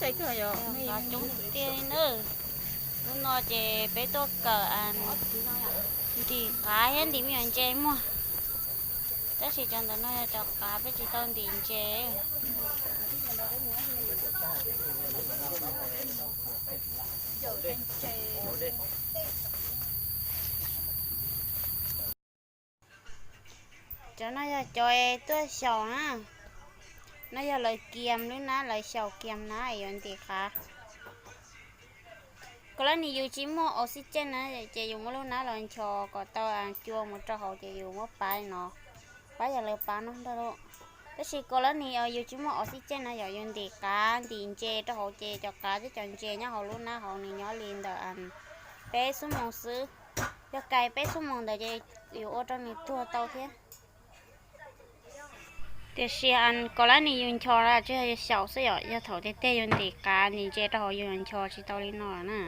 Coob tiag li na. Hnub no ces peb tuaj kawm ntim qav thiab ntim me nyuam ntses muag, tab sis cov ntawm no yog cov qav, peb tsis tau ntim ntses. Cov no yog cov tuaj xyaum na. No yog lawv kiam lub nab, lawv xyaum kiam nab es yuav ntim qav. Kom lab nim yus tsis muaj oxygen na, ces yus muab lub nab los nchos kom tau cua mus rau hauv ces yus muab pab li no, pab yog lawv pab no ntag lauj. Tab sis kom lab nim yus tsis muaj oxygen na yom, yus ntim qav ntim ntses rau hauv ces cov qav thiab cov ntses nyob hauv lub nab hauv nws nyob li ntawm peb xuab moos xwb. Yog kais peb xuab moos ntawd ces yus ua rau nws tuag tau thiab. Tiam sis kom lab nim yus nchos tsis yog yus xyaum xwb yom, yog thaum tiag tiag yus ntim qav ntim ntses rau hauv yus nchos tsis tau li no na.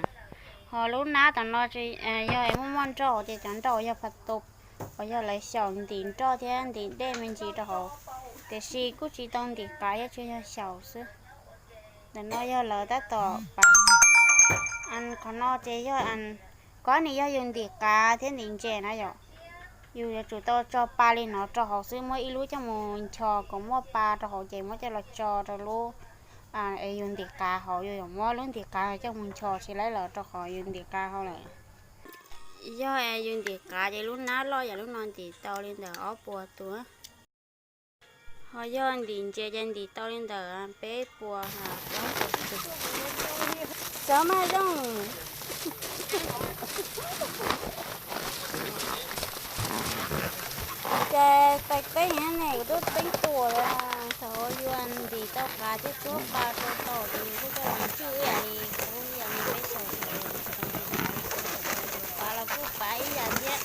Ho lub nab tom no yog muaj muaj nroj ces cov nroj uas yog pha tus, uas yog lawv xyaum ntim nroj thiab ntim dej me ntsis rau hauv, tiam sis kuj tsis tau ntim qav, yog tsuas yog xyaum xwb. Ntawm no yog lawv tab tom pab. Qhov no ces yog, qhov nim yog yus ntim qav thiab ntim ntses na yom, yus yuav tsum tau tso pa li no rau hauv xwb, muab ib lub coj mus nchos kom muaj pa rau hauv ces muab coj los tso rau lub, yus ntim qav hauv, yus yuav muab lub ntim qav coj mus nchos tsis laib los rau qhov yus ntim qav hauv lawm. Yog yus ntim qav ces lub nab loj yam lub no ntim tau li ntawm ob puas tus. Ho yog ntim ntses ces ntim tau li ntawm peb puas plaub puas tus. Cov maj zoo. Ces tais teeb ne, kuv twb teeb tuam lawm, thaum yus ntim tau qav thiab tshuab pa rau tom ces yus kuj coj los ntswj ib yam li, kuv ib yam li peb xyaum, pa los kuj pa ib yam thiab.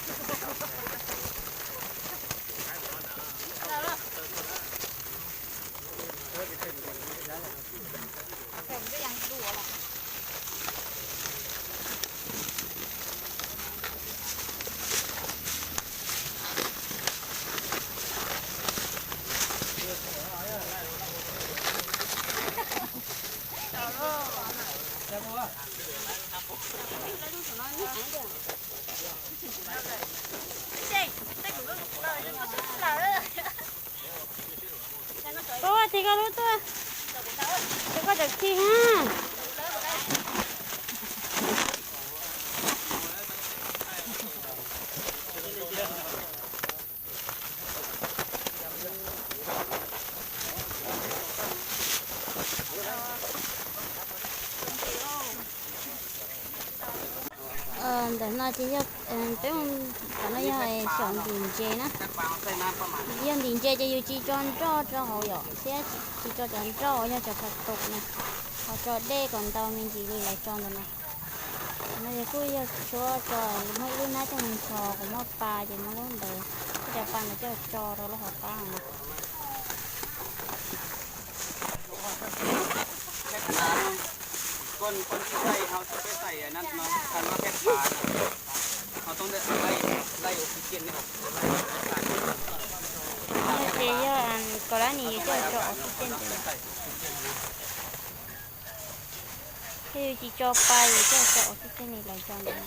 Koj ua tsis koj lub tuaj, ces koj tawm khi na. Ntawm no ces yog peb, tom no yog xyaum ntim ntses na. Yog ntim ntses ces yus tsis tso nroj rau hauv yom, thiab tsis tso cov nroj uas yog cov pha tus na, ho tso dej kom ntau me ntsis li lawv tso ntawm no. No yog kuj yog tshuab tso, muab ib lub nab coj mus nchos kom muaj pa ces muab lub ntawd, cov pa ntawd coj tso rau lub hauv qab no. Ces yog kom lab nim yus coj tso oxygen, yog yus tsis tso pa yus coj tso oxygen li lawv tso ntawd.